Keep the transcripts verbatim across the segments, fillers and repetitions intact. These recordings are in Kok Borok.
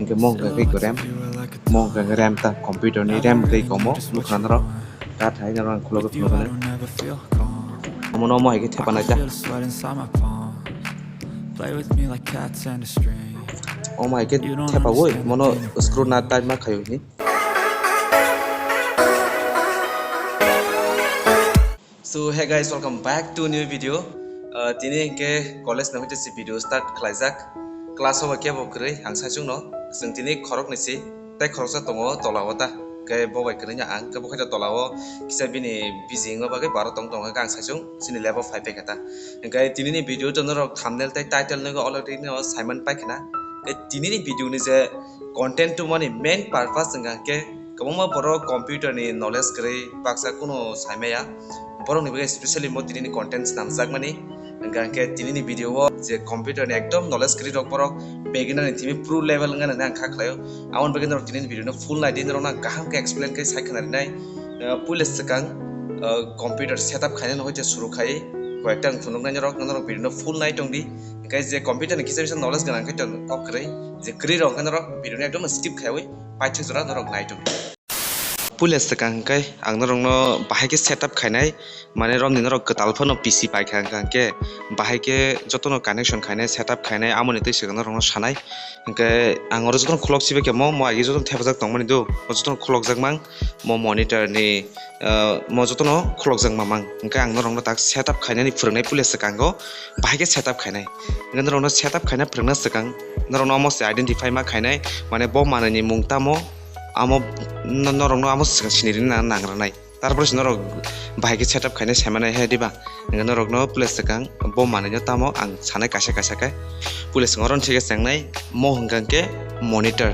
Hingke mo hingke khe RAM, mo hingke RAM ta computer ni RAM tei komo nukha norok. Kathai norok ang khulogwi phunukha nai. Omono omo hai khe thepa nai ta. Omo hai khe thepa oi, mono screw na tight ma khaio hi. So hey guys, welcome back to new video. Uh, tini hingke college no hoite si video start khlaijak. Class o ba kebo kwrwi ang saichungno. Chwng tini khoroknwi si tei khoroksa tongo tola o ta. Hingke bo bai kwrwino ang hingke bo khaito tola o kisa bini busy wngma bagwi baro tong tongo hingke ang saichung chini lab o phai paikha ta. Hingke tini ni video to norok thumbnail tei title nugwi already no saiman paikha na. Hingke tini ni video ni je content tubumani main purpose wngkha hingke kwbangma borok computer ni knowledge kwrwi baksa kunu saimaya, borok ni bagwi specially mo tini ni content snamjakmani. Hingkha hingke tini ni video o je computer ni ekdom knowledge kwrwi rok borok beginner ni thimi pro level wngna nang kha khlaio. Aboni bagwi norok tini ni video no full nai di, norok no ang kaham khe explain khe sai khna rinai. Ah, puila swkang, ah, computer setup khainai no hoite suru khai koi ekta ang phunuk nai norok, norok video no full nai tong di. Hingkhe je computer ni kisa bisa knowledge gwnang khe tong kok kwrwi, je kwrwi rok hingkhe norok video no ekdom skip khaiwi paithak jora norok nai tong di. Puila swkang hingkhe ang norokno bahai khe setup khainai, mane romni norok kwtal phano P C paikha hingkha hingkhe bahai khe jotono connection khainai, setup khainai, amoni twi swkang norokno sanai. Hingkhe ang oro jotono khulok sibai khe mo, mo agi jotono thepajak tongmani do, o jotono khulokjak mang, mo monitor ni, ah, mo jotono khulokjak mamang. Hingkhe ang norokno tak setup khainani phwrwngnai puila swkango, bahai khe setup khainai. Hingkhe norokno setup khaina phwrwngna swkang, norokno omo se identify ma khainai, mane bo manwi ni mung tamo, amo no-, norokno amo swkang sini rwna nangrwnai. Tarpore se norok bahai khe setup khainai saimanai he diba? Hingkhe norokno puila swkang bo manwino tamo ang sanai kaisa kaisa khe. Puila swkang oro thik khe chengnai, mo hingkha khe monitor.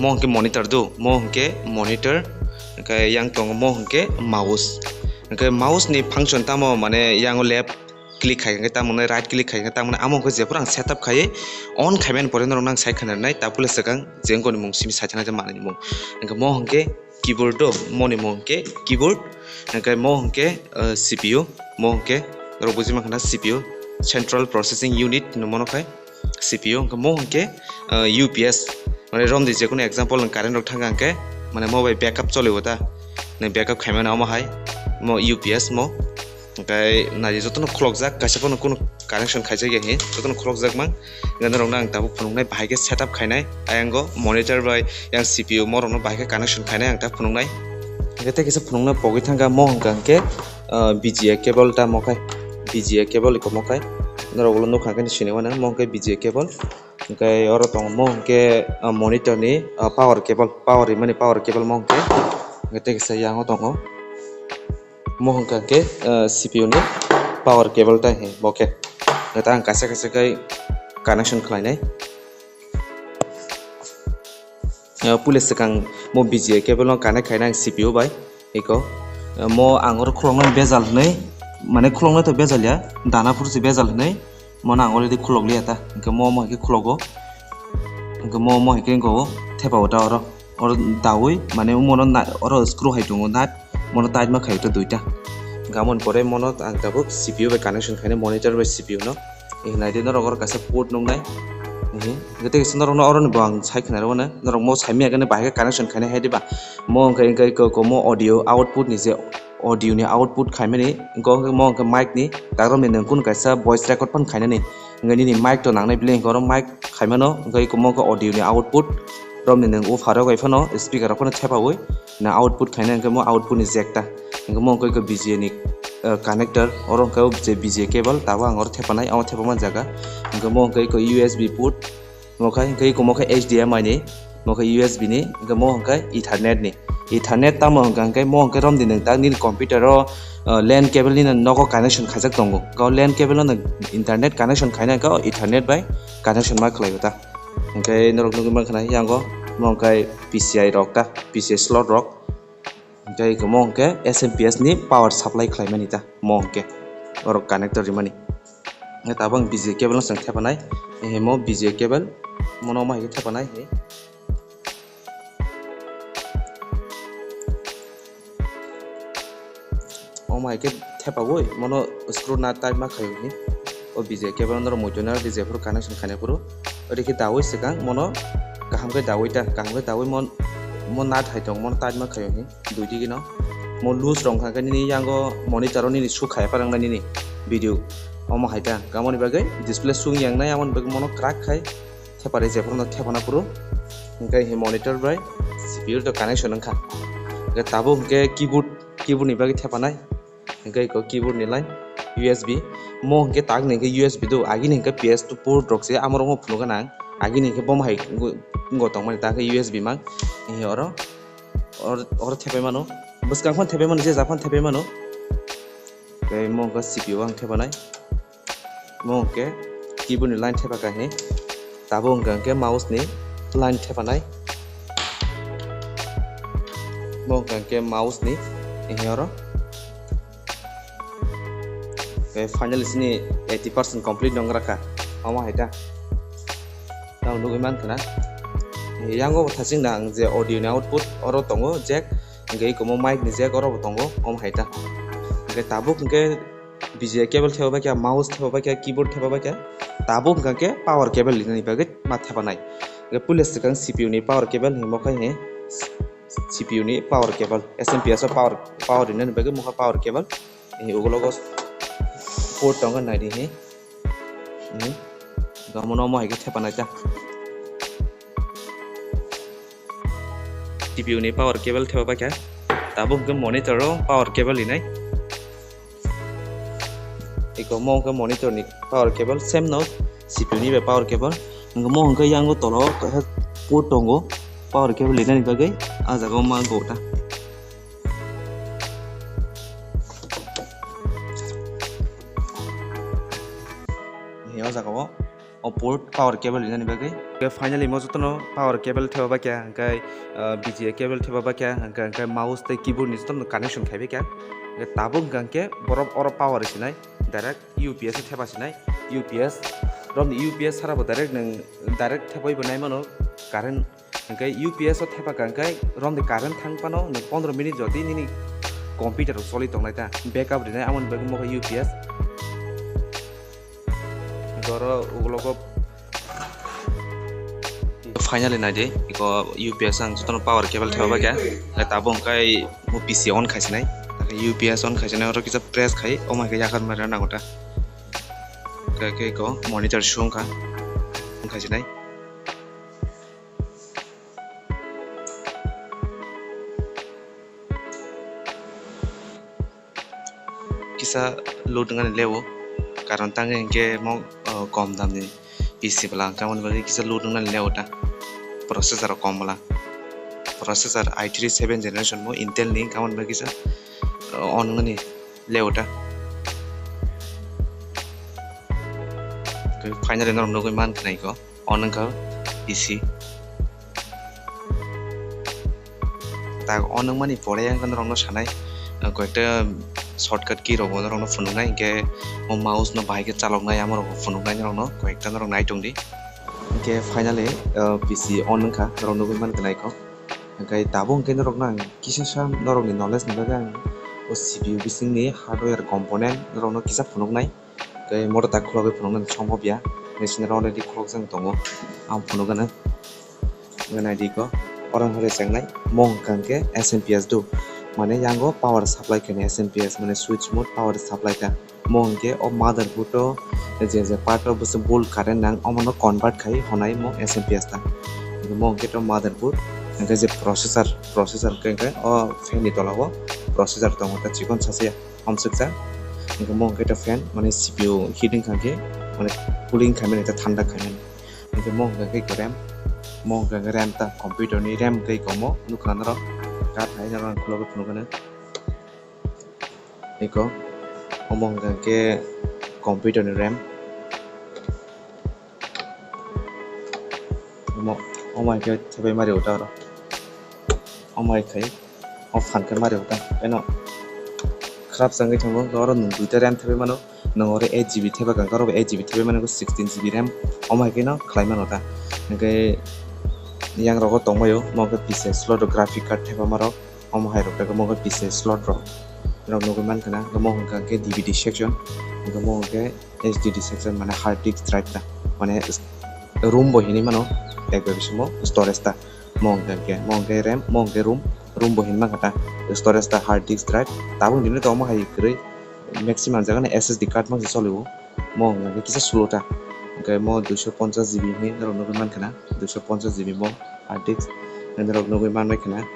Mo hingkhe monitor do, mo hingkhe monitor. Hingkhe yang tongo mo hingkhe mouse. Hingkhe mouse ni function tamo, mane yang o left click khai hingkhe tamo, right click khai hingkhe tamo, amo hingkhe jephuru ang setup khaiwi on khaimani pore norokno ang sai khna rinai, ta puila swkang je wngkoni mung simi sai thangna je manwini mung. Hingkhe mo hingkhe keyboard do, moni mung hingkhe keyboard, hingkhe mo hingkhe, ah, C P U, mo hingkhe norok buji mankha na C P U, Central Processing Unit hino mono khai C P U, hingkhe mo hingkhe, ah, U P S, mane romdi jekunu example nwng current rok thangkha hingkhe mane mo bai backup choliwo ta, nwng backup khaimani omo hai mo U P S mo. Hingkhe nai jotono khulokjak, kaisa phano kunu connection khaijak ya hi, jotono khulokjak mang. Hingkhe norokno ang tabuk phunuknai bahai khe setup khainai, ayang o monitor bai yang C P U morokno bahai khe connection khainai ang ta phunuknai. Hingkhe tei kisa phunukna pogwi thangkha mo hingkha hingkhe, ah, V G A cable ta mo khai, V G A cable iko mo khai, norok ulo nukha hingkhe sini mano mo hingkhe V G A cable. Hingkhe oro tongo mo hingkhe, ah, monitor ni, ah, power cable, power rimani power cable mo hingkhe. Hingkhe tei kisa yang o tongo. Mo hingkha hingkhe, ah, C P U ni power cable ta hingkhe bo khe. Hingkhe ta ang kaisa kaisa khe connection khlainai. Ah, puila swkang mo V G A cable no connect khainai ang C P U bai. Iko, ah, mo ang oro khuloknani bejal hwnwi, mane khuloknai to bejal ya, dana phuru se bejal hwnwi. Mono ang already khulok liya ta, hingke mo, mo hingke khulogo, hingke mo, mo hingke go thepa o ta oro, oro dawi mane omo no na, oro screw hai tongo nut, mono tight ma khaio ta duita, hingke amoni pore mono ang tabuk C P U bai connection khainai, monitor bai C P U no, hingke naidi norok oro kaisa port nuknai, hingke tei kisa norok no oro ni bo ang sai khna rw mano, norok mo sai manya khe bahai khe connection khainai hai diba, mo hingke, hingke ko, ko mo audio output ni je audio ni output khaimani, hingke mo hingke mic ni, takrok ni nwng kunu kaisa voice record phano khainani, hingke nini mic to nangnai bile hingke oro mic khaimano, hingke eko mo hingke audio ni output, romni nwng woofer rok bai phano, speaker rok phano thepawi na output khainai, hingke mo output ni jack ta, hingke mo hingke V G A ni, eh, connector, oro hingke je V G A cable, tabuk ang oro thepanai, amo thepama jaga, hingke mo hingke eko U S B port, Mo khe, hingke eko mo khe H D M I ni, mo khe U S B ni, hingke mo hingke Ethernet ni. Ethernet tamo hingka hingke mo hingke romdi nwng tak nini computer o, uh, LAN cable ni nogo connection khaijak tongo. Hingke o LAN cable no nwng internet connection khaina hingke o Ethernet bai connection ma khlai o ta. Hingke norok nugwi mankha na yango mo hingke P C I rok ta, P C I slot rok. Tei eko mo hingke S M P S ni power supply khlaimani ta, mo hingke oro connector rimani. Hingke tabuk ang V G A cable no chwng thepanai, himo V G A cable, mono ma hingke thepanai he. Omo hai khe thepagwi mono screw nut tight ma khaio hini. O V G A cable norok muitu na V G A phuru connection khainai phuru. Ori khe dawi swkang mono kaham khe dawi ta, kaham khe dawi mo, mo nut hai tong, mo tight ma khayo hi, dui digi no. Mo loose rong kha khe nini yango monitor o nini su khaya parang nini video. Omo hai ta, kamoni bagwi display sung yang nai, amoni bagwi mono crack khai, thepari jephuru no thepana phuru. Hingkhe hi monitor bai C P U to connection wngkha. Hingkhe tabuk hingkhe keyboard, keyboard ni bagwi thepanai. Hingkhe iko keyboard ni line U S B. Mo hingkhe tak ni hingkhe U S B do, agini hingkhe P S two port rok se amorok mo phunukgana ang. Agini hingkhe bomo hai go, go tongmani ta hingkhe U S B mang. Hingkhe oro, or, oro thepai mano. Bwskang phano thepai mano, je jak phano thepai mano. Tei mo hingkhe C P U ang thepanai. Mo hingkhe keyboard ni line thepa kha hi. Tabuk hingkha hingkhe mouse ni line thepanai. Mo hingkha hingkhe mouse ni, hingkhe oro. Tei finally sini eighty percent complete nong rakha. Omo hai ta. Tamo nugui mankha na. Yango bo thaching na ang je audio ni output oro tongo jack. Hingkhe ikomo mic ni jack oro bo tongo. Omo hai ta. Hingkhe tabuk hingkhe B G A cable thepa bai kha, mouse thepa bai kha, keyboard thepa bai kha. Tabuk hingkha khe power cable rinani bagwi ma thepanai. Hingkhe puila swkang C P U ni power cable himo khai he C P U ni power cable, S M P S o power, power rinani bagwi mokha power cable. He ugulogo port tongo naidi he. Hmm. Gamono mo hai khe thepanai ta. C P U ni power cable thepa bai kha. Tabuk hingkhe monitor o power cable rinai. Iko mo hingkhe monitor ni power cable, same no C P U ni bai power cable. Hingkhe mo hingkhe yango tolo kaisa port tongo power cable rinani bagwi, ah jaga o ma go ta. Hingkhe o jaga o o port power cable rinani bagwi. Hingkhe finally mo jotono power cable thepa bai kha, hingkhe, ah, B G A cable thepa bai kha, hingkhe, hingkhe mouse tei keyboard ni jotono connection khai bai kha. Hingkhe tabuk hingkha hingkhe borok oro power sinai direct U P S o thepa sinai. U P S romni U P S sara bo direct nwng direct thepai bo nai mano current. Hingkhe U P S o thepa kha hingkhe romni current thang phano nwng pondro minute jodi nini computer rok choli tongnai ta, backup rinai amoni bagwi mokha U P S. Doro ugulogo finally naidi, iko U P S ang jotono power cable thepa bai kha. Tabuk hingkhe mo P C on khaisinai. U P S on khaisinai, oro kisa press khai, omo hai khe yakar mari nango ta. Hingkhe iko monitor sung kha, on khaisinai. Kisa load wngnani leo, karon tangwi hingkhe mo, o, kom damni P C bwla hwnkhe aboni bagwi kisa load wngnani leo ta. Processor rok kom bwla, processor i three seven generation bo Intel ni hwnkhe aboni bagwi kisa, o, on wngnani leo ta. Finally norok nugwi mankha na iko. On wngkha P C. Tak on wngmani pore ang norokno sanai, uh, koyekta shortcut key rokbo norokno phunuknai, hinkhe o mouse no bahai khe chaloknai, amorokbo phunuknai norokno, koyekta norok nai tongdi. Hinkhe finally, uh, P C on wngkha, norok nugwi mankha naikho. Hinkhe tabuk hinkhe norokno ang kisasa norokni knowledge ni bagwi ang o C P U bisingni hardware component norokno kisa phunuknai. Tei motor tak khulogwi phunuknani songkho ya. Machine rok already khulokjak tongo. Ang phunukgano. Nai di ko. Oro hwnre chengnai. Mo hwnkha khe S M P S do. Mane yango power supply khainai S M P S, mane switch mode power supply ta. Mo hwnkhe o motherboard o je je part o bwswk bulk current nang, omono convert khai honai mo S M P S ta. Mo hwnkhe to motherboard, hwnkhe je processor, processor hwnkhe o fan ni tola o processor tongo ta chikon sasia. Hamsukjak. Hingke mo hingke ta fan, mane C P U heat wngkha khe, mane cooling khaimani ta thanda khaimani. Hingke mo hingke khe RAM, mo hingke RAM ta computer ni RAM tei komo nukha norok. Kath hai norok ang khulogo phunukgano. Eko, omo hingke computer ni RAM. Omo, omo hai khe thepai mari uta oro. Omo hai khai, o phan khe mari uta. Eno khrap changwi thango, oro nwng duita RAM thepai mano. Nwng oro eight G B thepa kha, oro eight G B thepai mano, sixteen G B RAM. Omo hai kheno khlai mano ta. Hingkhe yang rogo tongbaio, omo khe P C I slot o graphic card thepa marok. Omo hai rok tei omo khe P C I slot rok. Norok nugwi mankha na, omo hwnka khe D V D section, omo hwnkhe H D D section, mane hard disk drive ta, mane ROM bo hinwi mano, ek bai bising bo storage ta. Mo hwnkhe, mo hwnkhe RAM, mo hwnkhe ROM, ROM bo hinwi mankha ta, storage ta, hard disk drive, tabuk nini to omo hai kwrwi maximum jaga ni S S D card mangsi choli o, mo hwnkhe kisa slow ta, hwnkhe mo duiso ponchas G B hinwi norok nugwi mankha na, duiso ponchas G B bo hard disk norok nugwi manbai khna.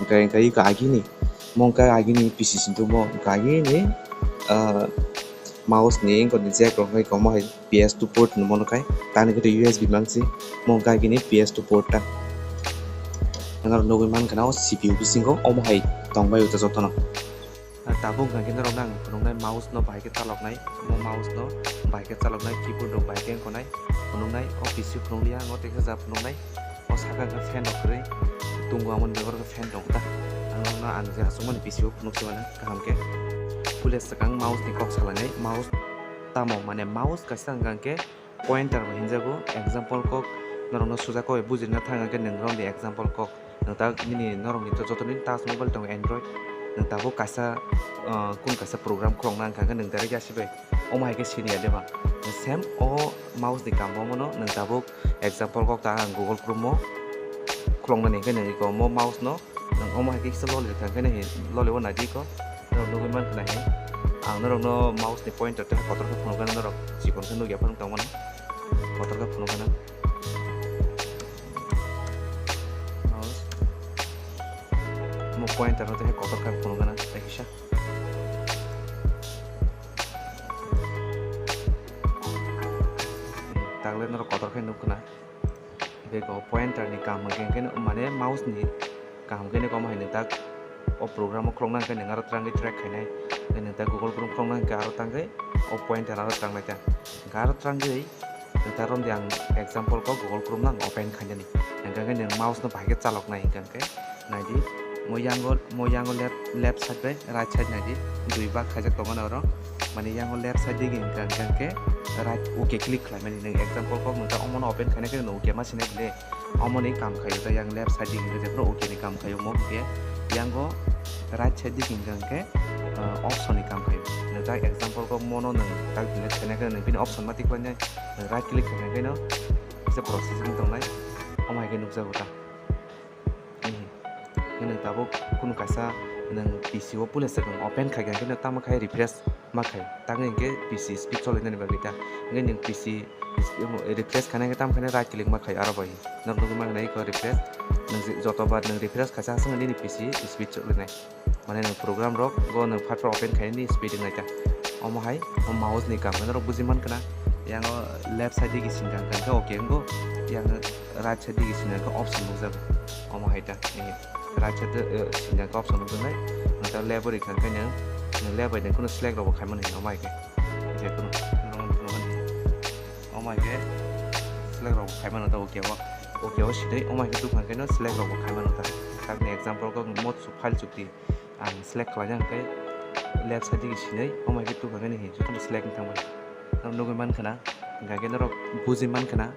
Hwnkhe, hwnkhe iko agini, mo hwnkhe agini P C sintungmo, hwnkhe agini, ah, mouse ni wngkha ni jack rok hai komo hai P S two port hinwi mano khai, tani khe U S B mangsi, mo hwnkhe agini P S two port ta. Norok nugwi mankha na o C P U bisingo omo hai tongbai o jotono. Ah, tabuk hwnkha khe norok nang phunuknai mouse no bahai khe chaloknai, mo mouse no bahai khe chaloknai, keyboard rok bahai khe wngkha nai phunuknai, o P C phunukliya, ang o teisa ja phunuknai. O saka khe fan rok kwrwi tongo, amoni bagwi khe fan tongo ta. Ang norokno ang je achukmani P C o phunuk se mano kaham khe. Pule swkang mouse ni kok salainai, mouse tamo mane mouse kaisa hwnkha khe pointer bo hinjago, example kok norokno suja kok bai bujina thang hwnkhe nwng romdi example kok. Nwng ta nini norokni to joto nini touch mobile tongo Android, nwng tabuk kaisa, ah, kun kaisa program khulokna hwnkha khe nwng direct yasi bai. Omo hai khe sini ya de ba. Same o mouse ni kam bo omo no nwng tabuk example kok ta ang Google Chrome o khuloknani hwnkhe nwng iko omo mouse no nwng omo hai khe kisa loli rwkha hwnkhe nini loli o nai di iko norok nugwi mankha na he. Ang norok no mouse ni pointer tei kotor khe phunukgwi norok chikon khe nukya phano tongmani kotor khe phunukgwi. Mouse mo pointer no tei kotor khe phunukgwi tei kisa. Tagle norok kotor khe nuk khna. Bego pointer ni kam hwnkhe, hwnkhe mane mouse ni kaham khe nini omo hai nwng tak o program o khulokna hwnkhe nwng aro twrangwi track khainai. Hwnkhe nwng tak Google Chrome khulokna hwnkhe aro tangwi o pointer aro twrangnai ta. Hwnkhe aro twrangwi nwng tak romdi ang example kok Google Chrome no ang open khainani. Hwnkhe nwng mouse no bahai khe chaloknai hwnkhe. Naidi, mo yango, mo yango left, left side bai right side naidi, dui bak khaijak tongo na oro. Mane yango left side digi hwnkha, hwnkha khe right, OK click khlaimani. Nwng example kok nwng ta omono open khaina khe nwng OK ma sinai bile. Omoni kam khaio ta yang left side digi hwnkha jephru OK ni kam khaio mo hwnkhe. Yango right side digi hwnkha khe, ah, option ni kam khaio. Nwng ta example kok mono nwng ta delete khaina khe nwng bini option ma tikhlainai. Nwng right click khaina khe no kisa processing tongnai. Omo hai khe nukjago ta. Nwng tabuk kunu kaisa nwng P C o puila swkang open khaikha khe no tamo khai refresh ma khai, tangwi hwnkhe P C speed cholainani bagwi ta. Hwnkhe nwng P C refresh khaina khe tamo khaina right click ma khai aro bai. Norok nugwi mankha na iko refresh. Nwng je joto bar nwng refresh khaisa aswk nini P C speed cholainai. Mane nwng program rok go nwng phatro open khainani speed wngnai ta. Omo hai o mouse ni kam norok buji mankha na. Yango left side digi singkang khe OK wngo. Yang right side digi sini khe option nukjago. Omo hai ta, eh, right side, eh, sini khe option nukjaknai. Nwng ta left o rikha khe nwng, nwng left bai nwng kheno select rok bo khaimani, omo hai khe. Je kheno, omo hai khe select rok bo khaimano ta OK o. OK o sitwi, omo hai khe tukha khe no select rok bo khaimano ta. Takni example kok mo file chukti. Ang select khlaijak hwnkhe left side digi sinai, omo hai khe tukha khe nini jotono select wng thangbai. Norok nugwi mankha na, hwnkha khe norok buji mankha na,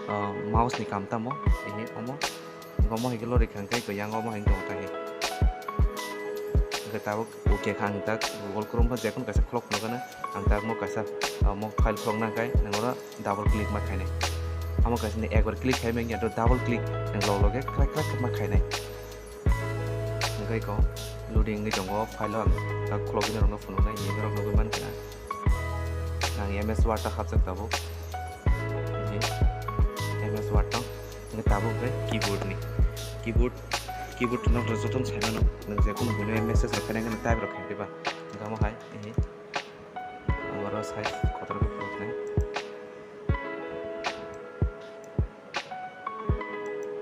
ah, mouse ni kam tamo, ehe omo. Hwnkhe omo hai khe lori kha hwnkhe yang omo hai tongo ta he. Hwnkhe tabuk OK kha ang tak Google Chrome khe jekunu kaisa khulok phano gana, ang tak mo kaisa, ah, mo file khulok nang khai, nang oro double click ma khainai. Amo kaisa ni ekbar click khai manya, double click nang log loge krak krak ma khainai. Hwnkhe iko loading wngwi tongo, file o ang tak khulogwi norokno phunuknai, hinwi norok nugwi mankha. Ang M S Word ta hapjak tabuk. Hwnkhe M S Word no hwnkhe tabuk hwnkhe keyboard ni, keyboard, keyboard no jotono sai mano, nwng jekunu buino message rok khaina hwnkhe type rok khaikhe ba, hwnkhe omo hai, hwnkhe ang oro size kotor khe phunuknai.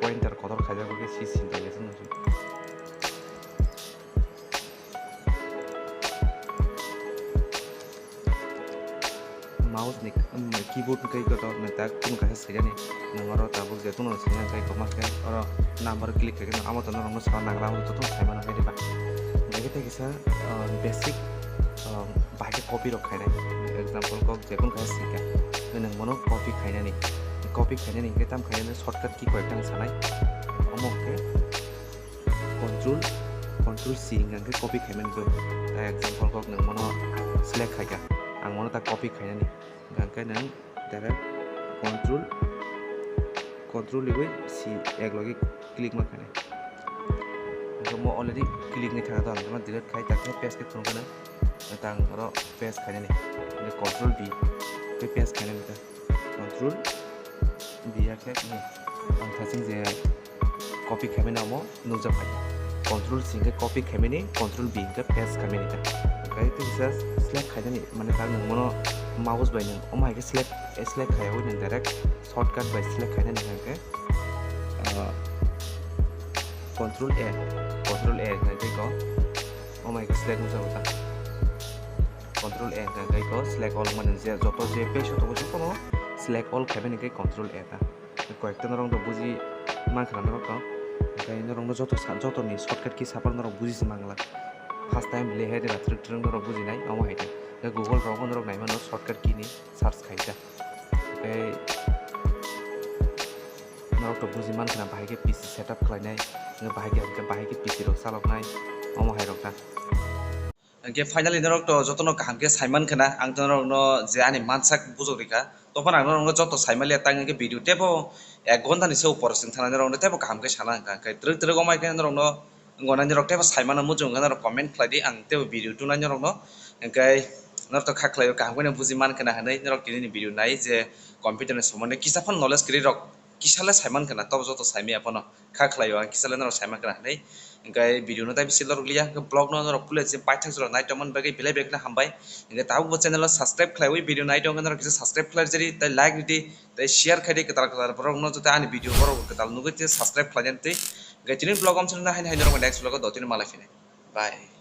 Pointer kotor khaijak, bo khe si sinta khe se nukjak. Mouse ni, um, keyboard ni kai kotor ni tak tun kaisa swijani. Nang oro tabuk je tun swijani kai koma khe oro number click khe amo to norok no sa nagra amo to tun sai mano hai riba. Hingke tei kisa, uh, basic, uh, bahai khe copy rok khainai. Example kok jekunu kaisa sika, nwng bono copy khainani. Copy khainani hingke tam khainani shortcut key koi ekta sanai. Omo hingke control, control C hingke copy khaimani do. Tai example kok nwng bono select khaikha, ang bono ta copy khainani. Hingke nwng direct Control, control riwi si ek logi click ma khainai. Hwnkhe mo already click ni thangna to ang delete khai, tak khe paste khe phunukgwino. Tang oro paste khainani. Hwnkhe control B. Tei paste khainani ta. Control B ya khe, hmm. Ang thasing je copy khaimani amo nukjak phai. Control C hwnkhe copy khaimani, control B hwnkhe paste khaimani ta. Hwnkhe tei kisa select khainani, mane tak nwng mono mouse bai nwng omo hai khe select, select khaiwi nwng direct shortcut bai select khainani hwnkhe, ah, control A, control A hwnkhe ko omo hai khe select nukjago ta. Control A hwnkhe ko select all wngmani je joto je page o tongo jotono select all khaimani hwnkhe control A ta. Koyekta norok no buji mankha norok no. Hwnkhe norok no joto sa-, joto ni shortcut key saphano norok buji se mangla. First time le hai de ba twrwk twrwk norok bujinai omo hai de. Hwnkhe Google rogo norok naimano shortcut key ni search khai ta. Hwnkhe norok to buji mankha bahai khe P C setup khlainai. Hwnkhe bahai khe, hwnkhe bahai khe P C rok chaloknai omo hai rok ta. Hwnkhe finally norok to jotono kaham khe saiman khna, ang to norokno je ani mansak bujok rikha, tophano ang norokno joto saimaliya, tang hwnkhe video teibo ek ghonta ni se upor chwng thangna norokno teibo kaham khe sana hwnkha, hwnkhe twrwk twrwk wngmai khe norokno wngnai norok teibo saimano muchung hwnkhe norok comment khlai di, ang teibo video tunai norokno, hwnkhe norok to kha khlaio kaham khe buji man khna hinwi norok tini ni video nai je computer ni somondo kisa phano knowledge kwrwi rok kisa le saiman khna, tobo joto saimaya phano kha khlaio, ang kisa le norok saiman khna hinwi. Hwnkhe video no tei bisi lorok liya, hwnkhe vlog no norok puila je paithak jora nai tongmani bagwi belai belai kheno hambai. Hwnkhe tabukbo channel o subscribe khlaiwi video nai tongkhe norok kisa subscribe khlai rwdi, tei like rwdi, tei share khaidi kwtal kwtal borok no, joto ani video borok kwtal nugwi tei subscribe khlainani twi. Hwnkhe tini vlog o amsong haino haino norok next vlog o dotino malai phinai. Bye.